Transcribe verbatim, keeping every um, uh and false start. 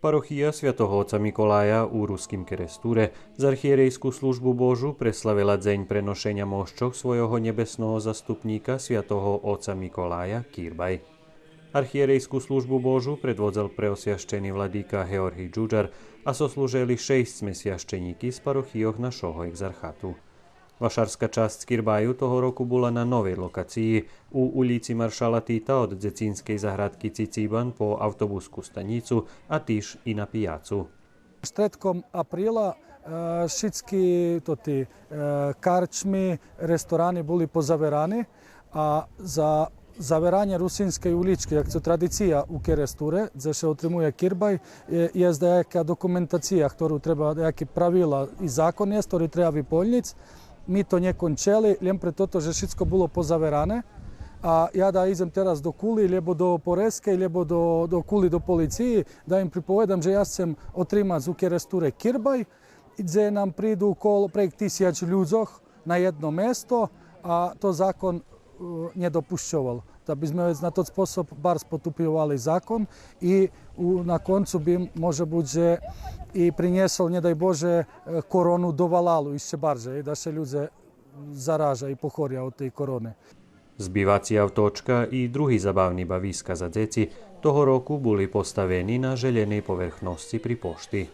Парохия Святого Оца Миколая у Руским Керестуре за архиєрейску Службу Божу преславела дзень преношеня мощох свойого нєбесного заступнїка, святого Оца Миколая Кирбай. Архиєрейску Службу Божу предводзел преосвящени владика Георгий Джуджар, а сослужели шейсцме священїки з парохийох нашого екзархату. Вашарска часц Кирбаю того року була на новей локациї, у улїци Маршала Тита од дзецинскей заградки Цицибан по автобуску станїцу, а тиж и на пияцу. Штредком априла, е, шицки тоти, е, карчми, ресторани були позаверани, а за заверанє Русинскей улїчки, як цо традиция у Керестуре, дзе ше отримує Кирбай, е, єст даяка документация, хтору треба, даяки правила и закон єст, хтори треба виполнїц. Ми то нє кончели, лєм пре тото же шицко було позаверане. А я да идзем тераз до Кули, лєбо до Порескей, лєбо до, до Кули, до полициї, да им приповедам же я сцем отримац у Керестуре Кирбай, дзе нам приду коло, прейґ тисяч людзох на єдно место, а то закон, е, нє допущовал. Да би зме вец на тот способ барз потупйовали закон и у, на концу би, може буц, же и принєсол, нє дай Боже, е, корону до валалу ище баржей, да ше людзе заража и похоря од тей корони. Збиваци авточка и други забавни бависка за дзеци того року були поставени на желєней поверхносци при пошти.